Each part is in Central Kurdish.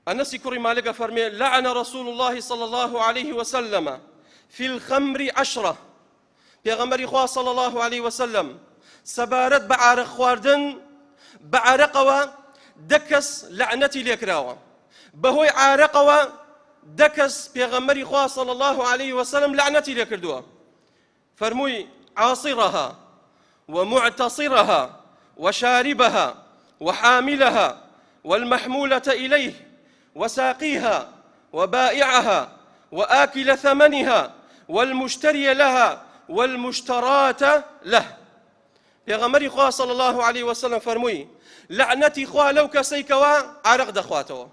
ئەنەسی کوڕی مالک ئەفەرمێ لعن رسول الله صلى الله عليه وسلم في الخمر عشرة پێغەمبەری خوا صلى الله عليه وسلم سەبارەت بە عارەق خواردن بە عارەقەوە دە کەس لەعنەتی لێکراوە بەهۆی عارەقەوە دە کەس پێغەمبەری خوا صلى الله عليه وسلم لەعنەتی لێکردووە فەرمووی، عاصرها ومعتصرها وشاربها وحاملها والمحمولة إليه وساقيها وبائعها وآكل ثمنها والمشتري لها والمشتراة له. پێغەمبەری خوا صلی الله علیه وسلم فەرمووی لەعنەتی خوا لەو کەسەی کەوا عارەق دەخواتەوە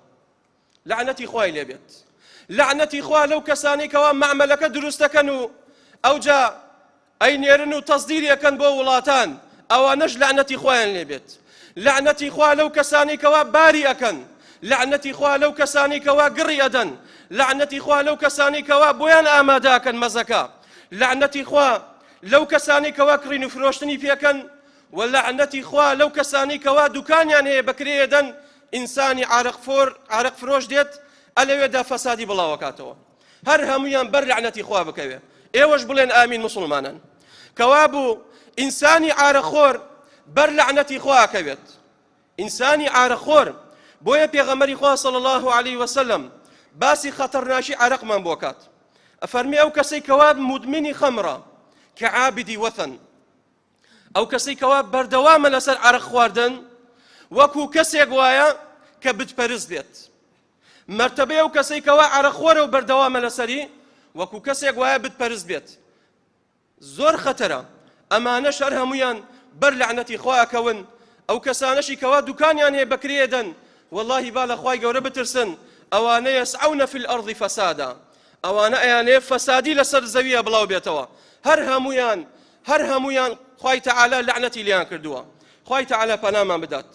لەعنەتی خوای لێ بێت لەعنەتی خوا لەو کەسانەی کەوا مەعمەلەکە دروست دەکەن و ئەوجا ئەینێرن و تەسدیری ئەکەن بۆ وڵاتان ئەوانەش لەعنەتی خوایان لێ بێت لەعنەتی خوا لەو کەسانەی کەوا باری ئەکەن لەعنەتی خوا لەو کەسانەی کەوا گڕی ئەدەن لەعنەتی خوا لەو کەسانەی کەوا بۆیان ئامادە ئەکەن مەزەکە لەعنەتی خوا لەو کەسانەی کەوا کڕین و فرۆشتنی پێکەن و لەعنەتی خوا لەو کەسانەی کەوا دوکانیان هەیە بەکرێ ئەدەن ئینسانی عارەق فۆر عارەق فرۆش دێت ئەلەوێدا فەسادی بڵاوەکاتەوە هەر هەمویان بەر لەعنەتی خوا بکەوێ ئێوەش بڵێن ئامین موسڵمانان کەوابوو ئینسانی عارەخۆر بەر لەعنەتی خوا ئەکەوێت ئینسانی عارەخۆر بۆیە پێغەمبەری خوا صلی الله علیه وسلم باسی خەتەرناکی عەرەقمان بۆ کات ئەفەرمی ئەو کەسەی کەوا مدمنی خەمرە کە عابدی وەثەن ئەو کەسەی کەوا بەردەوامە لەسەر عەرەق خواردن وەکو کەسێک وایە کە بتپەرست بێت مەرتەبەی ئەو کەسەی کەوا عەرەق خۆرە و بەردەوامە لەسەری وەکو کەسێک وایە بتپەرست بێت زۆر خەتەرە ئەمانەش هەر هەمویان بەر لەعنەتی خوا ئەکەون ئەو کەسانەشی کەوا دوکانیان هەیە بەکرێ دەن واللهی با لە خوای گەورە بترسن ئەوانە یسعون فی الارض فسادا ئەوانە ئەیانەیە فەسادی لەسەر زەویە بڵاو بێتەوە هەر هەمویان هەر هەموویان خوای تەعالا لەعنەتی لێیان کردووە خوای تەعالا پەنامان بدات.